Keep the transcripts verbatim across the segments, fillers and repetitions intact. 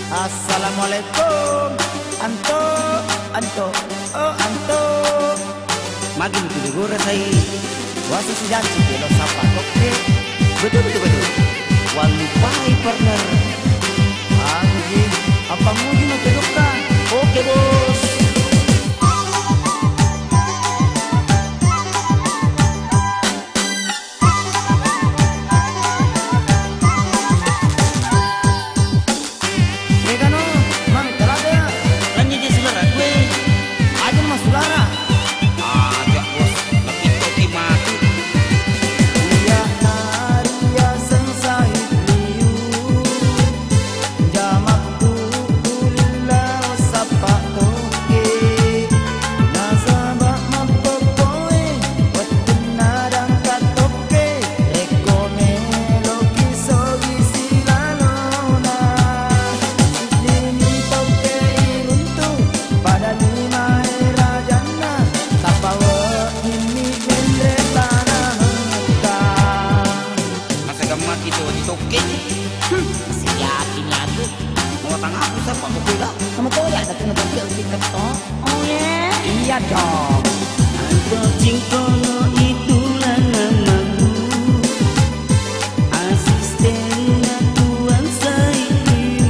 Assalamualaikum. Anto, anto, oh anto. Magi mutu degora sai. Wasa sijanci kelo sapa tokke. Betul, betul, betul. Wallupai partner. Anjing, apa muji no kedokka? Oke, Bos. Egano, mang, teraga ya. Lanjut je sulara gue. Aja mas sulara. Aja bos, tapi toki mati. Iya naria sengsai liu. Jamakku ulillau sappa tokke. Nasaba mappokkoe wettunna dangka tokke. Rekko meloki sogi silalona, siddimi tokke iruntu, pada limae rajanna, tappa weddinni menre tana Mekka. Masa gammaki to di tokke? Hmm, siapi nyatu. Mau tanggaku siapa pokoknya? Kamu tahu ya, ada kena tokke untuk ketok. Oh ya? Iya dong. Anto cingkono itulah namamu. Asistenna Tuan Saidiu.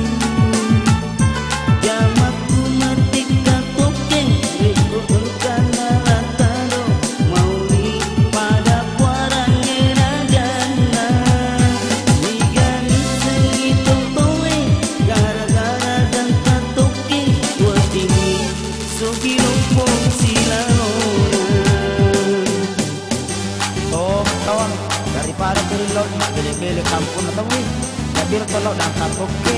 Jamakku matikka tokke, rekko engkana lataro mauni pada puarangnge rajanna. Niga missengngi totoe gara-gara dangka tokke, weddinni sogi loppo silalona. Tong, tong, daripada tu rillau mabbele-bele kampung tau, tapi ro tollo dangka tokke.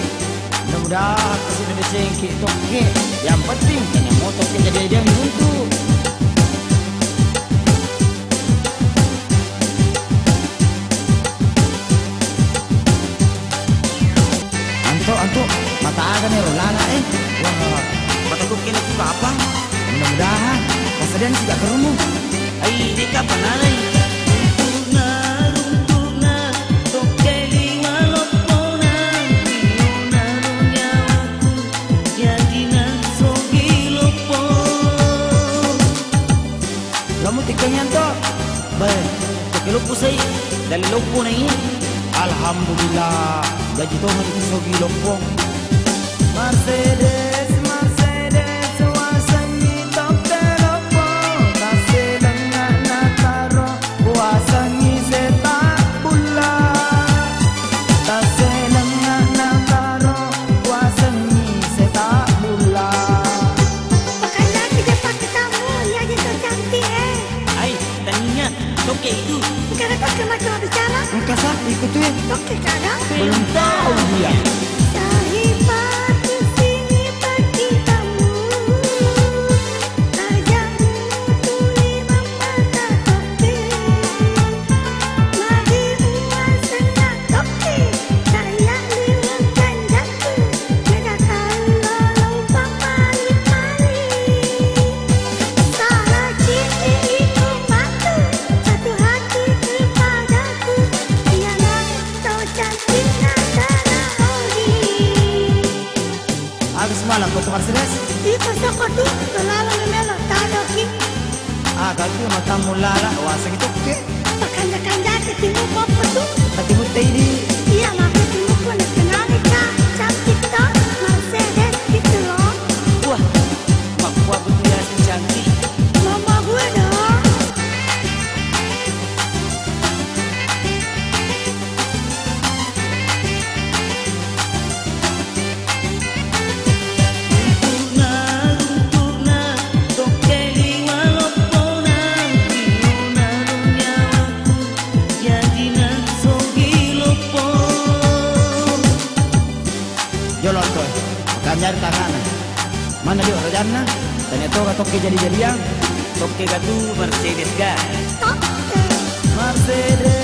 Mudah-mudahan kasi na decengki tokke. Yang penting tanya motor ke jadi dia untuk. Anto, anto, mata aga ni ro lala eh. Wah, mata tokke na tu kapang. Mudah-mudahan, masa dia tidak kerumu. Ai, deka panalai. Runtu'na, runtu'na, tokke liwa loppona, liona ro nyawaku, jadina sogi loppo. Lamu tikkengngi anto, bae, tokke loppo sai, dalle loppo nai. Alhamdulillah, jaji tongeng itu sogi loppo. Mercedes, Mercedes, wasengngi tokke loppo, tasselengnga nataro, wasengngi sepak bola. Tasselengnga nataro, wasengngi sepak bola. Makanya tidak pakai kamu, ya gitu cantik eh. Ai, tania, tokke itu. Karena kau cuma bicara. Engka sa, ikut tuh ya. Tokke kagak. Belum tahu dia. Sahipatu sini paki tamu. Aja mutuli mammata tokke. Magi uasenna tokke. Kaya liweng kanjakku. Mega kallo lompang mali-mali. Salah cini itu matu. Satu hati kepadaku. Dialah kau cantiknya tanah Ogi. Agus malam kau tukar sedes. Iko soko tu, selalu memelo tadoki. Ah, kalau tu matamu lala, wasa gitu ke? Pakanja-kanja ke timu koko tu. Katimu tadi. Iya, maka timu pun kenali kak. Cantik toh, Mercedes gitu loh. Wah, mak gua betul ya si cantik. Mama gue dong. Runtu'na, runtu'na, tokke liwa loppona, liona ro nyawaku, jadina sogi loppo. Jolo anto, makanja ri tangana. Mana dio rajanna? Tania toga tokke jadi-jadiang. Tokke gatu Mercedes ga. Tokke. Mercedes.